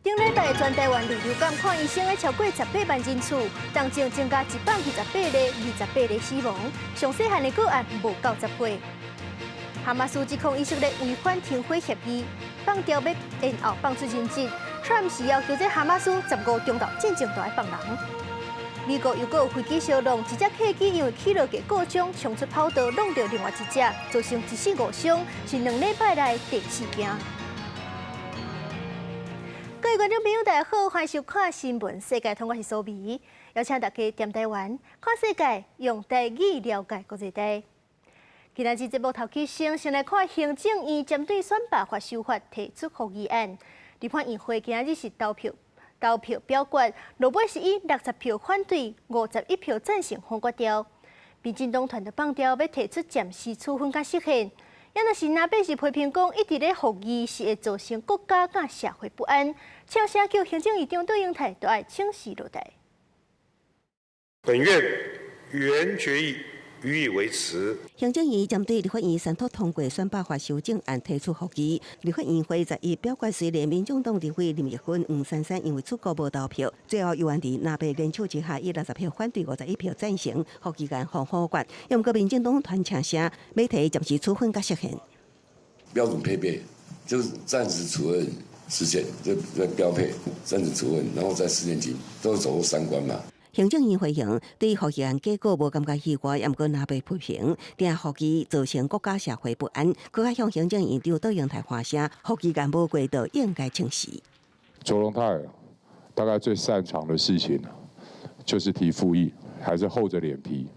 頂禮拜全台灣類流感看醫生的超過18萬人次，當中增加128個，28個死亡。上細漢的個案無夠10歲。哈馬斯指控以色列違反停火協議，放調欲延後放出人質。川普是要求這哈馬斯15鐘頭進前就愛放人。美國又閣有飛機燒弄，一隻客機因為起落架故障衝出跑道，挵著另外一隻，造成一死五傷，是2禮拜來第四件。各位觀眾朋友，大家好，歡迎收看新聞世界通，我是蘇美，邀請大家踮台灣看世界，用台語了解國際大。今仔日節目頭起先，先來看行政院針對選罷法修法提出覆議案。立法院會今仔日是投票表決，落尾是以60票反對、51票贊成否決掉。民進黨團就放調欲提出暫時處分佮釋憲，也若是林北是批評講，一直咧覆議是會造成國家佮社會不安，嗆聲叫行政院長卓榮泰都愛請辭落台。本院原決議予以維持。行政院針對立法院三讀通過選罷法修正案提出覆議，立法院會十一表決，雖然民眾黨立委林益君、黃珊珊因為出國無投票，最後猶原佇藍白聯手之下，以60票反對、51票贊成，覆議案予否決。毋過民進黨團嗆聲，欲提暫時處分佮釋憲。標準配備就是暫時處分釋憲，這標配暫時處分，然後再釋憲金，都是走過三關嘛。行政院回應對覆議案結果無感覺意外，毋過藍白批評，定覆議造成國家社會不安，閣較向行政院長卓榮泰發聲，覆議案無過就應該請辭。卓榮泰大概最擅長的事情，就是提覆議，還是厚着臉皮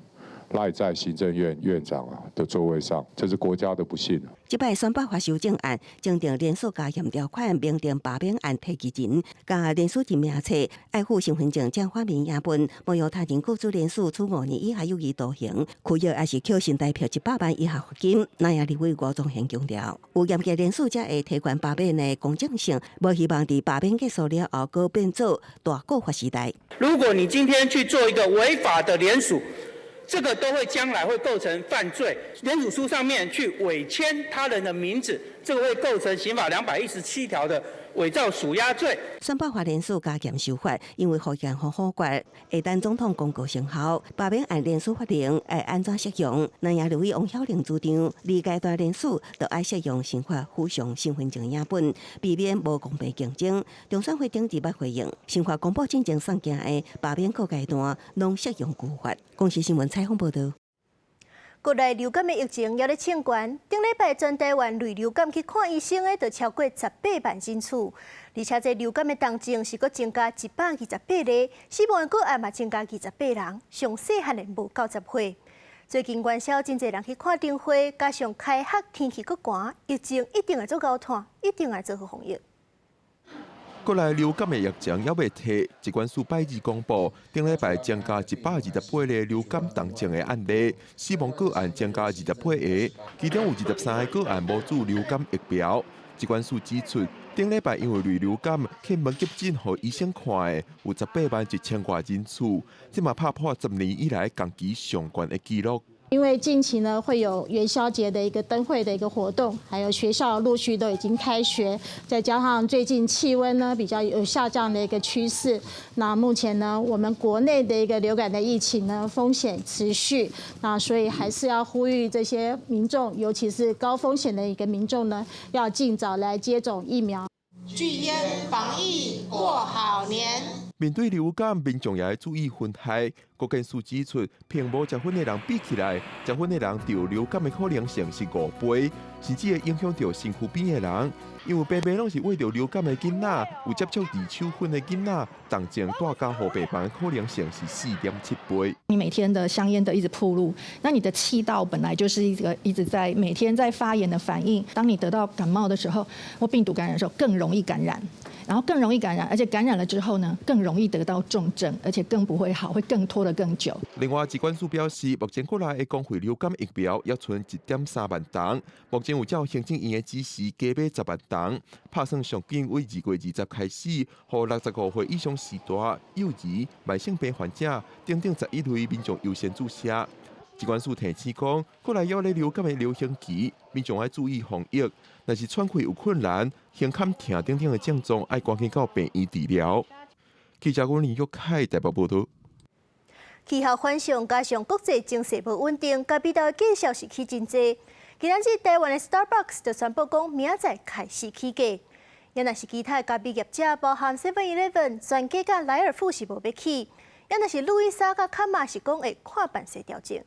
賴在行政院院長啊的座位上，這是國家的不幸。這擺選罷法修正案，增訂連署加嚴條款，明定罷免案提起人，佮連署人名冊，愛附身份證正反面影本，冒用他人雇主連署處5年以下有期徒刑，拘役抑是扣新台票100萬以下罰金。那也立委吳宗憲強調，有嚴格連署才會提懸罷免的公正性，無希望佇罷免結束了後，閣變做大告發時代。如果你今天去做一個違法的聯署，這個都會將來會構成犯罪，聯署書上面去偽簽他人的名字，這個會構成刑法217條的偽造署押罪。選罷法連署加嚴修法，因為覆議案予否決，會等總統公告生效。罷免案連署法令會按怎適用？南亞立委王曉玲主張，二階段連署就愛適用新法，附上身份證影本，避免無公平競爭。中選會頂禮拜回應，新法公布進前送件的罷免各階段，攏適用舊法。公視新聞採訪報導。國內流感的疫情猶咧衝懸，頂禮拜全台灣類流感去看醫生的就超過18萬人次，而且這流感的重症是閣增加128個，死亡的個案嘛增加28人，上細漢的無夠10歲。最近元宵真濟人去看燈會，加上開學天氣閣寒，疫情一定會足𠢕炭，一定愛做好防疫。國內流感的疫情猶未退，疾管署拜二公布，頂禮拜增加128個流感重症的案例，死亡個案增加28個，其中有23個個案無注流感疫苗。疾管署指出，頂禮拜因為類流感去門急診予醫生看的有18萬1千外人次，這嘛拍破10年以來同期上懸的紀錄。因為近期呢會有元宵節的一個燈會的一個活動，還有學校陸續都已經開學，再加上最近氣溫呢比較有下降的一個趨勢，那目前呢我們國內的一個流感的疫情呢風險持續，那所以還是要呼籲這些民眾，尤其是高風險的一個民眾呢，要盡早來接種疫苗。拒菸防疫過好年。面對流感，民眾也愛注意薰害。國健署指出，憑無食薰的人比起來，食薰的人著流感的可能性是5倍，甚至會影響著身軀邊的人。因為平平攏是餵著流感的囡仔，有接觸二手薰的囡仔，重症蹛加護病房的可能性是4.7倍。你每天的香菸的一直暴露，那你的氣道本來就是一個一直在每天在發炎的反應。當你得到感冒的時候，或病毒感染的時候，更容易感染。然後更容易感染，而且感染了之後呢，更容易得到重症，而且更不會好，會更拖得更久。另外，疾管署表示，目前國內的公費流感疫苗猶賰1.3萬筒，目前有照行政院的指示加買10萬筒，拍算上緊對2月20開始，予65歲以上序大、幼兒、慢性病患者等等11類民眾優先注射。疾管署提醒講，國內猶咧流感的流行期，民眾愛注意防疫，若是喘氣有困難、胸坎疼等等的症狀，愛趕緊到病院治療。記者阮林玉凱台北報道。氣候反常加上國際情勢無穩定，咖啡豆的價數是起真濟。今仔日台灣的 Starbucks 就宣布講，明仔載開始起價。也若是其他的咖啡業者，包含 Seven Eleven、全家佮萊爾富是無欲起，也若是路易莎佮卡瑪是講會看辦勢調整。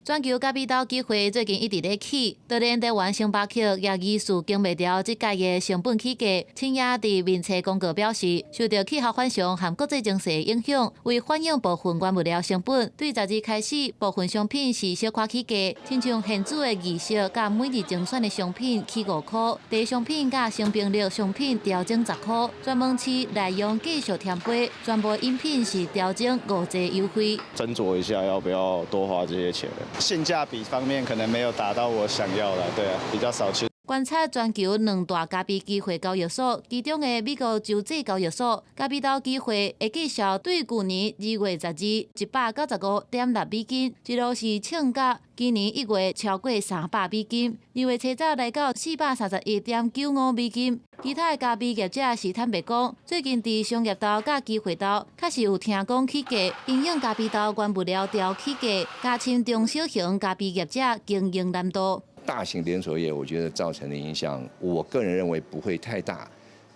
全球咖啡豆期貨最近一直咧起，當然台灣星巴克也疑似經袂牢這屆的成本起價。深夜佇面冊公告表示，受著氣候反常和國際情勢影響，為反映部分原物料成本，對12開始部分商品是小可起價，親像現煮的意式佮每日精選的商品起5箍，茶商品佮星冰樂商品調整10箍，專門市內用繼續添杯，全部飲品是調整5折優惠。斟酌一下要不要多花這些錢。性價比方面可能沒有達到我想要的，對啊，比較少去。觀察全球兩大咖啡期貨交易所，其中的美國州際交易所咖啡豆期貨的價數對舊年2月12195.6美金，一路是衝到今年1月超過300美金，2月初十來到431.95美金。其他的咖啡業者是坦白講，最近佇商業豆佮期貨豆確實有聽講起價，因應咖啡豆原物料調起價，加深中小型咖啡業者經營難度。大型連鎖業，我覺得造成的影響，我個人認為不會太大，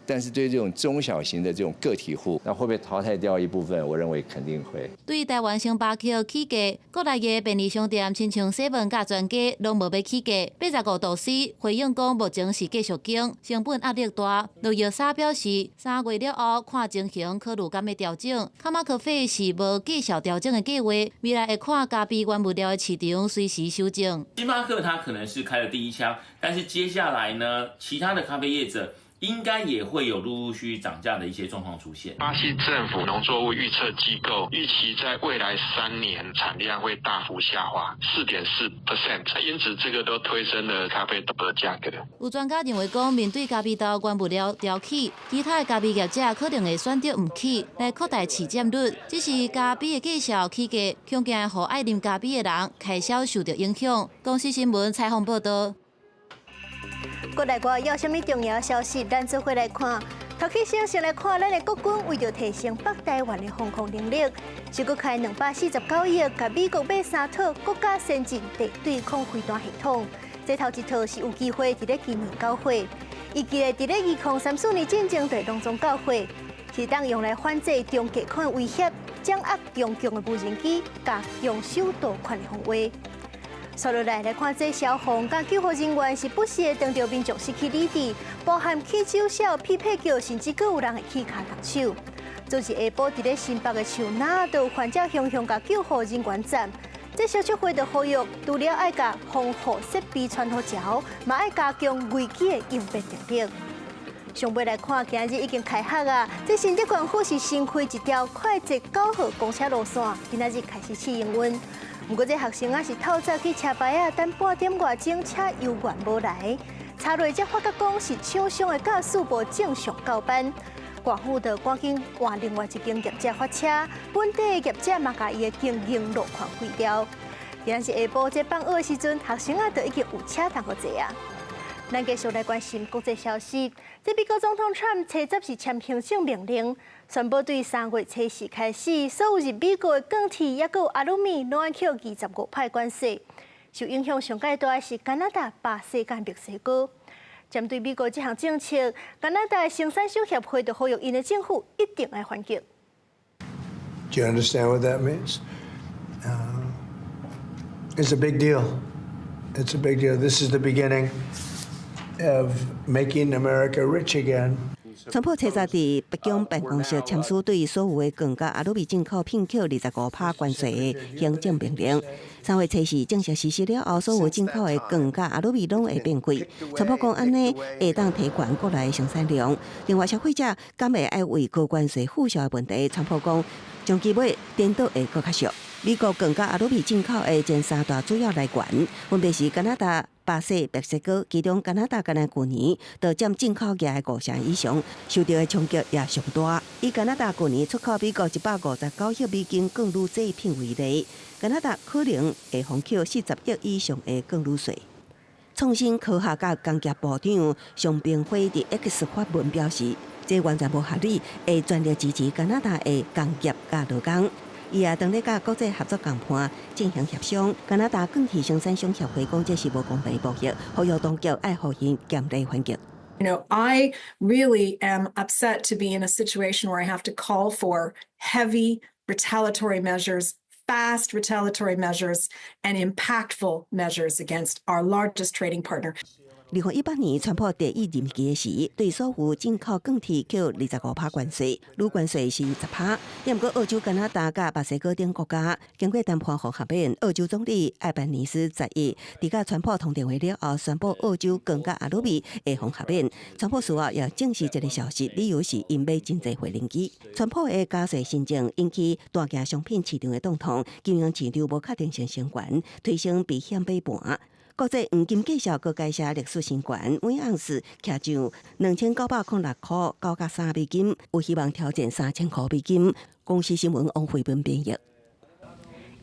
但是對這種中小型的這種個體戶，那會不會淘汰掉一部分？我認為肯定會。對台灣星巴克起價，國內的便利商店親像 seven 佮全家攏無欲起價。85度C 回應講，目前是繼續經成本壓力大。路易莎表示，3月了後看情形，考慮敢欲調整。卡瑪咖啡是無繼續調整的計劃，未來會看咖啡原物料的市場隨時修正。星巴克它可能是開了第一槍，但是接下來呢，其他的咖啡業者應該也會有陸陸續續漲價的一些狀況出現。巴西政府農作物預測機構預期在未來3年產量會大幅下滑4.4%，因此這個都推升了咖啡豆的價格。有專家認為講，面對咖啡豆原物料調起，其他的咖啡業者可能會選擇毋起來擴大市佔率。只是咖啡的價數起價，恐驚予愛啉咖啡的人開銷受著影響。公視新聞採訪報道。國內外有啥物重要消息，咱做伙來看。頭起先先來看，咱的國軍為著提升北台灣的防空能力，就閣開249億，共美國買三套國家先進地對空飛彈系統。這頭一套是有機會佇咧今年交貨，預計佇咧2034年進前就攏總交貨，是當用來反制中低空威脅，掌握中共的無人機，佮強守導款的防衛。紲落來來看，這消防佮救護人員是不時會當著民眾失去理智，包含起酒痟、屁屁叫，甚至閣有人會起跤動手。昨日下晡，佇咧新北的樹林，就有患者雄雄共救護人員斬。這消促會就呼籲，除了愛共防護設備穿好著，嘛愛加強危機的應變能力。上尾來看，今日已經開學啊！這新竹縣府是新開一條快捷9號公車路線，今仔日開始試營運。毋過這學生啊是透早去車牌仔，等半點外鐘車猶原無來，查落才發覺講是廠商的駕駛無正常校班。縣府就趕緊換另外一間業者發車，本地的業者嘛共伊的經營路況毀掉。今仔日下晡這放學的時陣，學生啊就已經有車通予坐啊。咱繼續來關心國際消息。這美國總統川普初十是簽行政命令，宣布對3月初四開始，所有入美國的鋼鐵抑閣有阿魯米，攏愛扣25%關稅。受影響上蓋大的是加拿大、巴西佮墨西哥。針對美國這項政策，加拿大生產商協會就呼籲𪜶的政府一定愛還擊。 Do you understand what that means? It's a big deal. It's a big deal. This is the beginning of making America rich again. 川普初十佇白宮辦公室簽署對所有的鋼佮阿魯米進口併扣25%關稅的行政命令。3月初四正式實施了後，所有進口的鋼佮阿魯米攏會變貴。川普講按呢會當提懸國內生產量。另外，消費者敢會愛為高關稅負銷的問題，川普講長期買顛倒會閣較俗。美國鋼佮阿魯米進口的前三大主要來源，分別是加拿大、巴西、墨西哥，其中加拿大干焦舊年就佔進口額的五成以上，受著的衝擊也上大。以加拿大舊年出口美國159億美金鋼鋁製品為例，加拿大可能會予扣40億以上的鋼鋁稅。創新科學佮工業部長常平輝佇 X 發文表示，這完全無合理，會全力支持加拿大的工業佮勞工。伊也當咧佮國際合作共伴進行協商。加拿大鋼鐵生產商協會講，這是無公平貿易，呼籲當局愛予𪜶嚴厲反擊。 I really am upset to be in a situation where I have to call for heavy retaliatory measures, fast retaliatory measures, and impactful measures against our largest trading partner. 2018年，川普第一任期時，對所有進口鋼鐵扣25趴關稅，鋁關稅是10趴。毋過澳洲、加拿大佮墨西哥等國家經過談判予豁免。澳洲總理艾班尼斯10日佇佮川普通電話了後，宣布澳洲鋼佮阿魯米會予豁免。川普事後也證實這个消息，理由是𪜶買真濟無人機。川普的加稅新政引起大件商品市場的動盪，金融市場無確定性升懸，推升避險買盤。國際黃金價數閣改寫歷史新高，每盎司徛上2906.93塊美金，有希望挑戰3000塊美金。公視新聞王慧文編譯。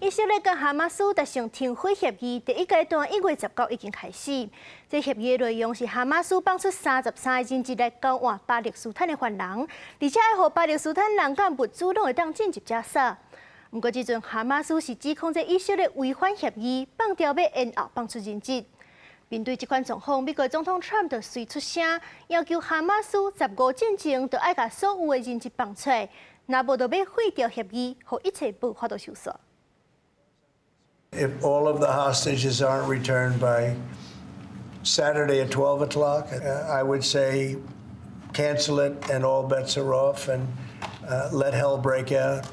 以色列佮哈馬斯達成停火協議，第一階段1月19已經開始。這協議的內容是哈馬斯放出33个人質來交換巴勒斯坦的犯人，而且愛予巴勒斯坦人佮物資攏會當進入加薩。毋過，這陣哈馬斯是指控這以色列違反協議，放調欲延後放出人質。面對這款狀況，美國總統川普就隨出聲，要求哈馬斯15進前就愛共所有的人質放出來，若無就欲廢掉協議，予一切無法度收煞。 If all of the hostages aren't returned by Saturday at 12 o'clock, I would say cancel it and all bets are off and let hell break out.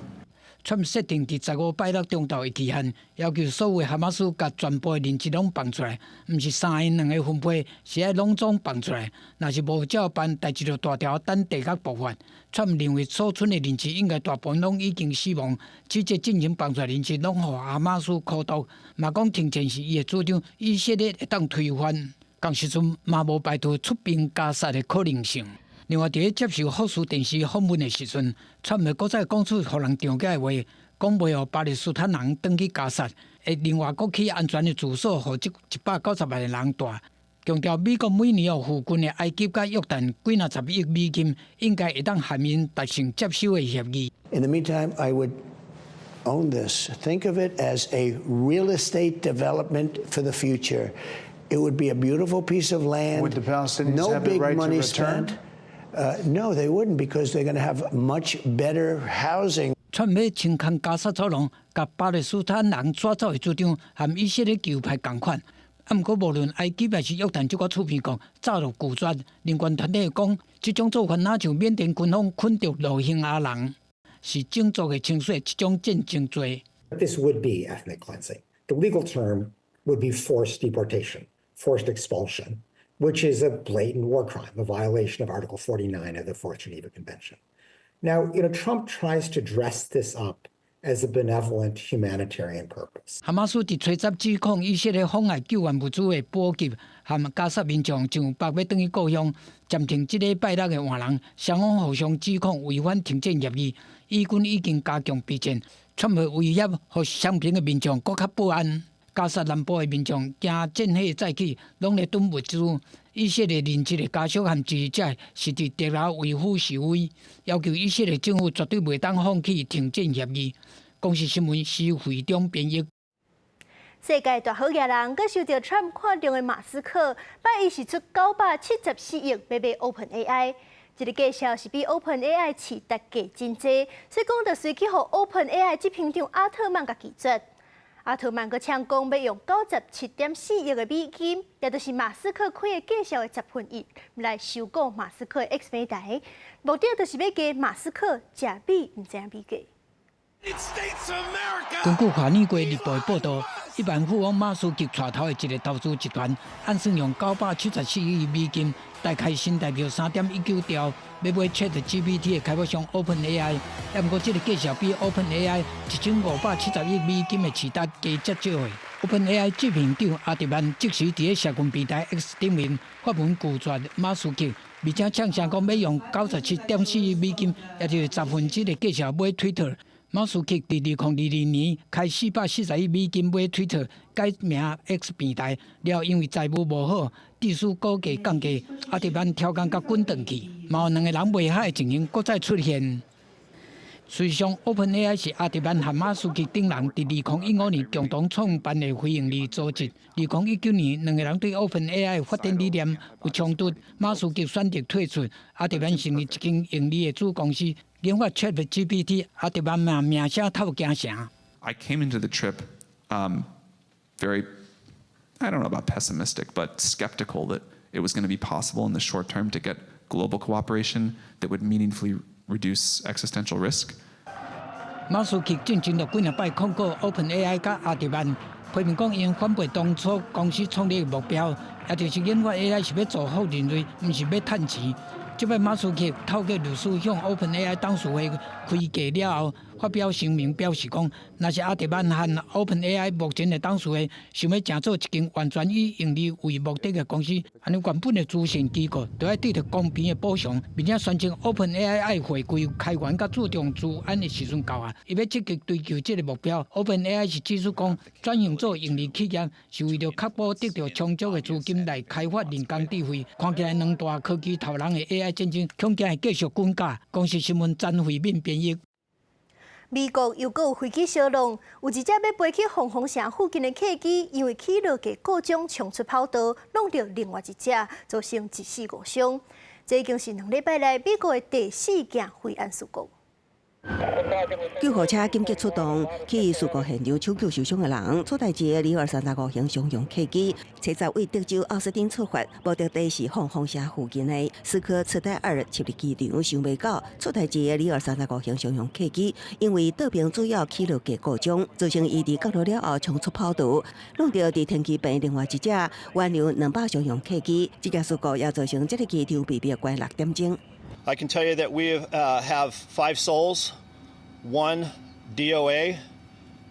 川普設定佇15拜六中晝的期限，要求所有哈馬斯共全部的人質攏放出來，毋是三個兩個分配，是愛攏總放出來。若是無照辦，代誌就大條等地獄爆發。川普認為所存的人質應該大部分攏已經死亡，這這進前放出來人質攏予哈馬斯苦毒，嘛講停戰是伊的主張，以色列會當推翻，仝時陣嘛無排除出兵加薩的可能性。另外，佇咧接受福斯電視訪問的時陣，川普閣再講出予人著急的話，講袂予巴勒斯坦人轉去加薩，會另外閣起安全的住所，予這190萬个人蹛。強調美國每年予附近的埃及佮約旦幾若十億美金，應該會當含𪜶達成接收的協議。 In the meantime, I would own this. Think of it as a real estate development for the future. It would be a beautiful piece of land. Would the Palestinians No have the big right to money return? spent. No, they wouldn't because they're going to have much better housing. 川普清空加薩走廊，共巴勒斯坦人抓走的主張，和以色列球派仝款。啊，毋過無論埃及抑是約旦這寡出面國，早就拒絕。人權團體講，這種做法若像緬甸軍方睏著羅興亞人，是種族的清洗，這種戰爭罪。 This would be ethnic cleansing. The legal term would be forced deportation, forced expulsion, which is a blatant war crime, a violation of Article 49 of the Fourth Geneva Convention. Now, Trump tries to dress this up as a benevolent humanitarian purpose. 哈馬斯佇初十指控以色列妨礙救援物資的補給，和加薩民眾上北欲轉去故鄉，暫停這禮拜六的換人，雙方互相指控違反停戰協議，以軍已經加強備戰，川普威脅予雙邊的民眾閣較不安。加薩南部的民眾驚戰火再起，攏咧囤物資。以色列人質的家屬和支持者是佇特拉維夫示威，要求以色列政府絕對袂當放棄停戰協議。公視新聞施惠中編譯。世界大好額人，閣受著川普看中的馬斯克，拜一是出974億欲買 OpenAI。這个價數是比 OpenAI 市值低真濟，所以講就隨去予 OpenAI 執行長阿特曼共拒絕。阿特曼閣嗆講欲用97.4億的美金，也就是馬斯克開的價數的1/10，來收購馬斯克的 X 平台，目的就是欲加馬斯克食米毋知影米價。根據《華爾街日報》的報導，億萬富翁馬斯克帶頭的一个投資集團，按算用974億美金，大概新台幣3.19兆，欲買 ChatGPT 的開發商 OpenAI。毋過，這个價數比 OpenAI 1570億美金的市值加遮少的。OpenAI 執行長阿特曼即時佇咧社群平台 X 頂面發文拒絕馬斯克，而且嗆聲講欲用97.4億美金，也就是1/10的價數買 Twitter。馬斯克佇2022年開441億美金買推特，改名 X 平台，了後因為財務無好，致使股價降低，阿特曼超工共滾轉去，嘛有兩个人袂合的情形閣再出現。事實上，OpenAI 是阿特曼和馬斯克等人佇2015年共同創辦的非營利組織。2019年，兩个人對 OpenAI 發展理念有衝突，馬斯克選擇退出，阿特曼成立一間盈利的子公司，研發 ChatGPT。阿特曼嘛名聲透京城。 I came into the trip very, I don't know about pessimistic, but skeptical that it was going to be possible in the short term to get global cooperation that would meaningfully reduce existential risk. 馬斯克進前就幾若擺控告 OpenAI 佮阿特曼，批評講𪜶反背當初公司創立的目標，也就是研發 AI 是欲造福人類，毋是欲趁錢。這擺馬斯克透過律師向 OpenAI 董事會開價了後，發表聲明表示講，若是阿特曼和 OpenAI 目前的董事會想欲成做一間完全以盈利為目的的公司，按呢原本的慈善機構就愛得著公平的補償，並且宣稱 OpenAI 愛回歸開源佮注重資安的時陣到啊，伊欲積極追求這个目標。OpenAI 是指出講，轉型做盈利企業是為著確保得著充足的資金來開發人工智慧。看起來兩大科技頭人的 AI 戰爭恐驚會繼續滾價。公視新聞詹慧敏編譯。美國又閣有飛機燒挏，有一隻欲飛去鳳凰城附近的客機，因為起落架故障衝出跑道，挏著另外一隻，造成一死五傷。這已經是2禮拜內美國的第四件飛安事故。救護車緊急出動去事故現場搶救受傷的人。出代誌的235型商用客機，車載為德州奧斯汀出發，目的地是鳳凰城附近的斯科茨戴爾七日機場。想袂到出代誌的235型商用客機，因為倒邊主要起落架故障，造成伊佇降落了後衝出跑道，挏著佇停機坪另外一隻原油200商用客機。這件事故也造成這个機場被迫關6點鐘。 I can tell you that we have five souls, one DOA,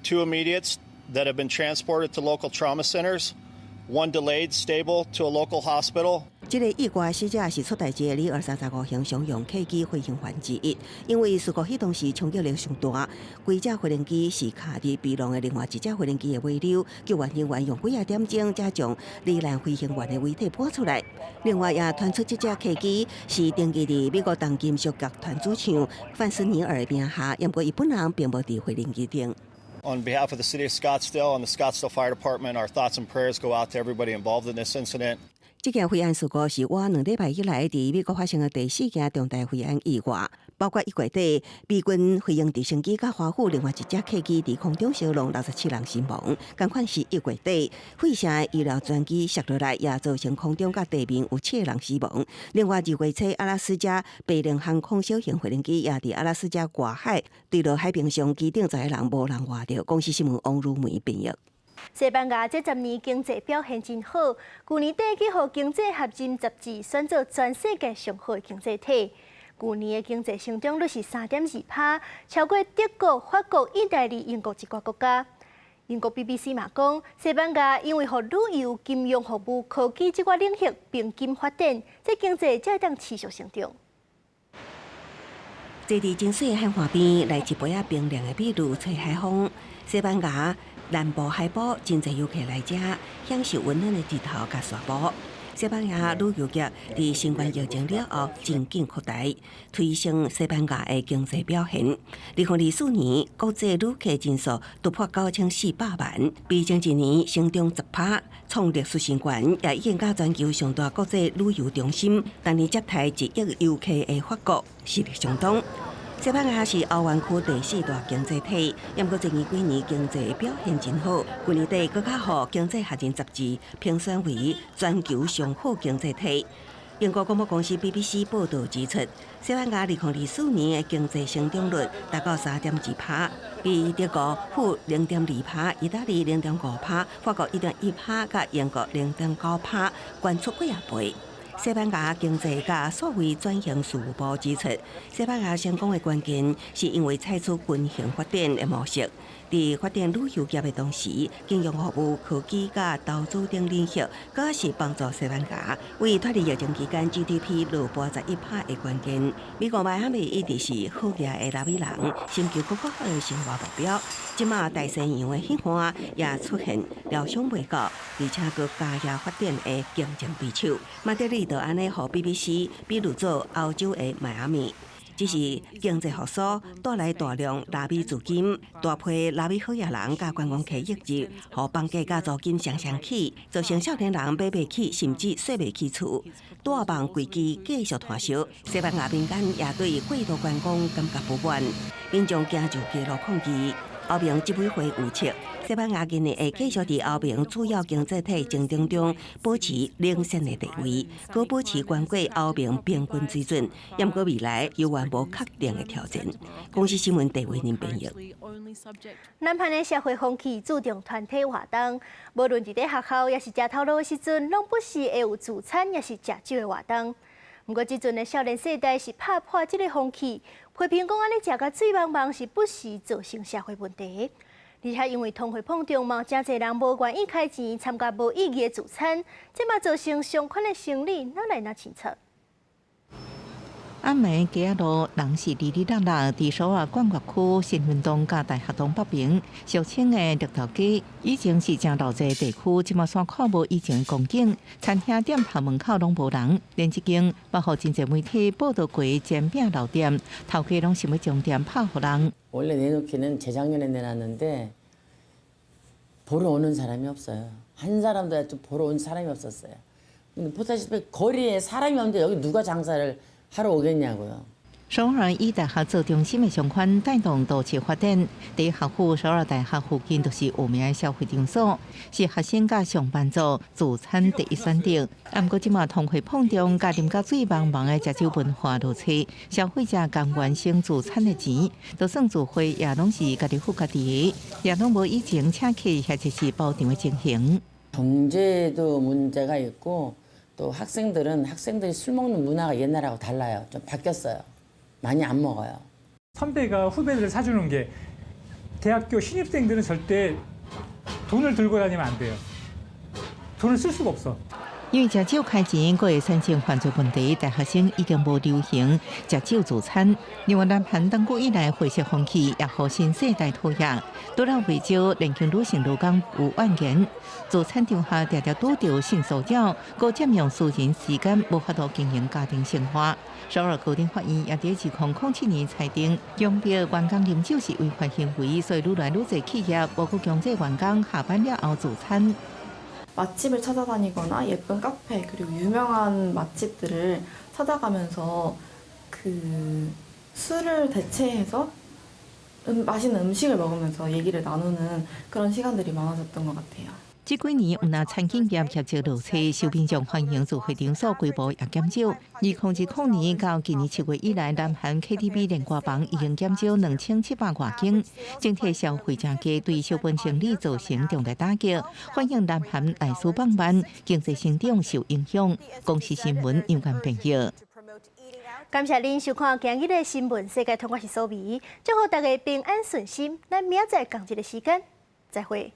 two immediates that have been transported to local trauma centers, one delayed stable to a local hospital. 這个意外死者是出代誌的235型商用客機飛行員之一，因為事故彼當時衝擊力上大，規隻飛行機是卡佇被挏的另外一隻飛行機的尾溜，救援人員用幾仔點鐘才將罹難飛行員的遺體搬出來。另外也傳出這隻客機是登記佇美國重金屬樂團主唱范斯尼爾的名下，毋過伊本人並無佇飛行機頂。 On behalf of the city of Scottsdale and the Scottsdale Fire Department, our thoughts and prayers go out to everybody involved in this incident. 這件飛安事故是倚2禮拜以來佇美國發生的第四件重大飛安意外，包括1月底美軍飛行直升機佮華府另外一隻客機佇空中燒挏67人身亡，仝款是1月底費城的醫療專機摔落來，也造成空中佮地面有七个人死亡。另外2月初阿拉斯加白令航空小型飛行機也佇阿拉斯加外海墜落海平上，機頂10个人無人活著。公視新聞王如梅編譯。西班牙這10年經濟表現真好，舊年底去予經濟學人雜誌選做全世界上好的經濟體。舊年的經濟成長率是3.2%，超過德國、法國、意大利、英國一寡國家。英國 BBC 嘛講，西班牙因為予旅遊、金融服務、科技這寡領域並肩發展，這經濟才會當持續成長。坐佇真媠海岸邊，來一杯仔冰涼的美祿，吹海風。西班牙南部海埔真濟遊客來遮，享受溫暖的日頭佮沙埔。西班牙旅遊業佇新冠疫情了後真緊擴大，推升西班牙的經濟表現。2024年國際旅客人數突破9400萬，比前一年成長10%，創歷史新高，也已經佮全球上大國際旅遊中心，逐年接待1億遊客的法國實力相當。西班牙是歐元區第四大經濟體，毋過最近幾年經濟表現真好。去年底閣較予經濟學人雜誌評選為全球上好經濟體。英國廣播公司 BBC 報導指出，西班牙2024年的經濟成長率達到3.2%，比德國-0.2%、意大利0.5%、法國1.1%、佮英國0.9%，懸出幾仔倍。西班牙經濟佮數位轉型事務部指出，西班牙成功的關鍵是因為採取均衡發展的模式。佇發展旅遊業的同時，金融服務、科技佮投資等領域，閣是幫助西班牙為脫離疫情期間 GDP 落跋11%的關鍵。美國邁阿密一直是好額的拉美人尋求閣較好的生活目標。這馬大西洋的彼岸也出現料想袂到，而且閣加速發展的競爭對手。馬德里就按呢予 BBC 比喻做歐洲的邁阿密。只是經濟復甦帶來大量拉美資金，大批拉美好額人佮觀光客湧入，予房價佮租金雙雙起，造成少年人買袂起，甚至稅袂起厝，大房危機繼續拖燒。西班牙民間也對過度觀光感覺不滿，民眾驚就街路抗議。歐盟執委會預測，西班牙今年會繼續佇歐盟主要經濟體競爭中保持領先的地位，閣保持懸過歐盟平均水準。毋過未來猶原無確定的挑戰。公視新聞地位林編譯。南韓的社會風氣注重團體活動，無論佇咧學校抑是食頭路的時陣，攏不時會有聚餐抑是食酒的活動。毋過，這陣的少年世代是拍破這个風氣，批評講按呢食甲醉茫茫是不時造成社會問題。而且因為通貨膨脹嘛，誠濟人無願意開錢參加無意義的聚餐，這嘛造成相款的生理哪來那清楚。暗暝街仔路人是哩哩啦啦，佇首爾冠岳區新運動佮大學洞北邊，俗稱的綠頭街，以前是誠鬧熱地區，這馬煞看無以前光景，餐廳店鋪門口攏無人，連這間嘛予真濟媒體報導過煎餅老店，頭家攏想欲將店拍予人。 원래 내놓기는 재작년에 내놨는데 보러 오는 사람이 없어요. 한 사람도 좀 보러 온 사람이 없었어요. 근데 보다시피 거리에 사람이 없는데 여기 누가 장사를 하러 오겠냐고요. 首爾以大學做中心的商圈帶動都市發展。佇學府首爾大學附近就是有名的消費場所，是學生佮上班族聚餐第一選擇。毋過這馬通貨膨脹，佮啉甲醉茫茫的食酒文化落差，消費者甘願省聚餐的錢，就算聚會也攏是家己付家己的，也攏無以前請客或者是包場的情形。 경제도 문제가 있고 또 학생들은 학생들이 술 먹는 문화가 옛날하고 달라요. 좀 바뀌었어요. 많이 안 먹어요. 선배가 후배들을 사주는 게 대학교 신입생들은 절대 돈을 들고 다니면 안 돼요. 돈을 쓸 수가 없어. 因為食酒開錢，閣會產生犯罪問題，大學生已經無流行食酒聚餐。另外，南韓當久以來會食風氣，也予新世代討厭。除了袂少年輕女性勞工有怨言，聚餐場合常常拄著性騷擾，閣佔用私人時間，無法度經營家庭生活。首爾高等法院也佇2007年裁定，強迫員工啉酒是違法行為，所以愈來愈濟企業無閣強制員工下班了後聚餐。 맛집을 찾아다니거나 예쁜 카페 그리고 유명한 맛집들을 찾아가면서 그 술을 대체해서 맛있는 음식을 먹으면서 얘기를 나누는 그런 시간들이 많아졌던 것 같아요. 這幾年，毋但餐飲業業績落差，受民眾歡迎聚會場所規模也減少。2020年到今年7月以來，南韓 KTV 連歌房已經減少2700外間，整體消費價格對小本生意造成重大打擊，反映南韓內需放慢，經濟成長受影響。公視新聞楊冠編譯。感謝恁收看今日的新聞世界通，我是蘇美，祝福大家平安順心。咱明仔載仝一个時間，再會。